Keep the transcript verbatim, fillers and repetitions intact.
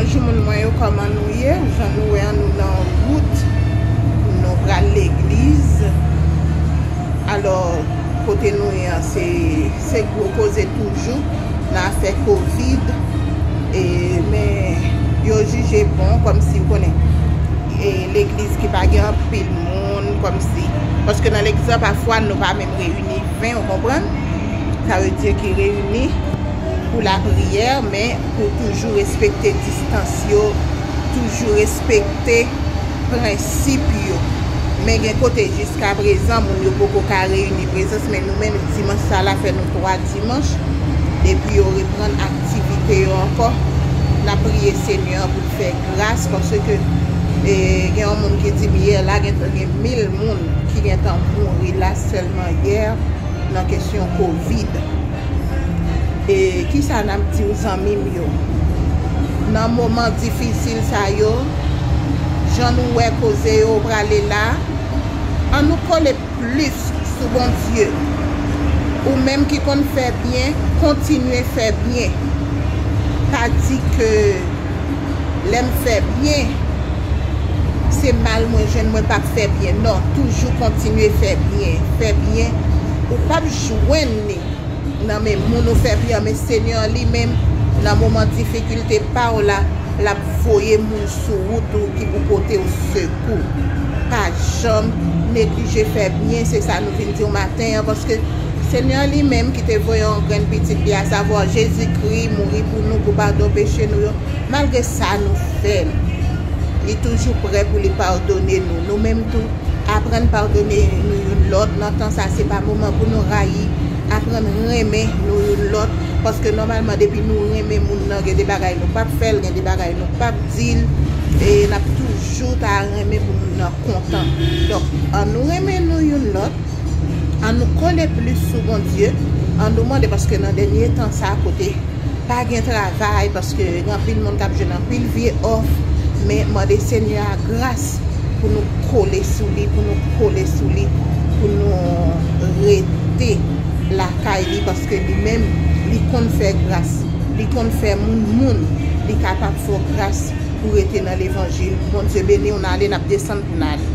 Bonjou moun mwen yo, kòman nou ye? Jan nou wè an, nou nan wout, nou pral legliz. Alò, kote nou ye an, se, se gwo koze toujou nan afè kovid. E, men, yo jije bon, kòmsi, w konnen, e, legliz ki pa gen anpil moun, kòmsi, paske nan legliz la, pafwa, nou pa menm reyini ven, ou konprann? Sa vle di ki reyini pou lapriyè, men pou toujou respekte distans yo, toujou respekte prensip yo. Men gen kote jiskaprezan moun yo poko ka reyini prezans, men nou menm dimanch sa la fè nou twa dimanch depi yo reprann aktivite yo ankò. N ap priye Senyè an pou l fè gras, paske, e, gen yon moun ki di m yè la gen, gen mil moun ki gentan mouri la sèlman yè nan kesyon kovid. E kisa n ap di w, zanmi m yo? Nan moman difisil sa yo, jan nou wè koze yo prale la, ann nou kole plis sou Bondye. Ou menm ki konn fè byen, kontinye fè byen. Pa di ke lè m fè byen, se mal mwen jwenn, mwen p ap fè byen. Non, toujou kontinye fè byen. Fè byen, ou p ap jwenn li nan men moun ou fè byen an, men Senyè an li menm, nan moman difikilte pa w la, l ap voye moun sou wout ou ki pou pote w sekou. Pa janm neglije fè byen, se sa nou vin di w maten an, paske Senyè an li menm ki te voye yon grenn pitit li, asavwa Jezikri, mouri pou nou, pou padon peche nou yo, malgre sa nou fè l, li toujou prè pou li padone nou. Nou menm tou, aprann padone nou youn lòt. Nan tan sa, se pa moman pou nou rayi. Aprann renmen nou youn lòt. Paske nòmalman, depi nou renmen moun nan, gen de bagay nou p ap fè l, gen de bagay nou p ap di l. E n ap toujou ta renmen pou moun nan kontan. Donk, ann nou renmen nou youn lòt. Ann nou kole plis sou Bondye. Ann nou mande, paske nan dènye tan sa, kote pa gen travay, paske gen anpil moun k ap jwenn anpil vye òf, men mande Senyè a gras pou nou kole sou li, pou nou kole sou li, pou nou rete lakay li, paske li menm, li konn fè gras, li konn fè moun moun, li kapab fè w gras pou rete nan levanjil. Bondye beni w, n ale, n ap desann pou n ale.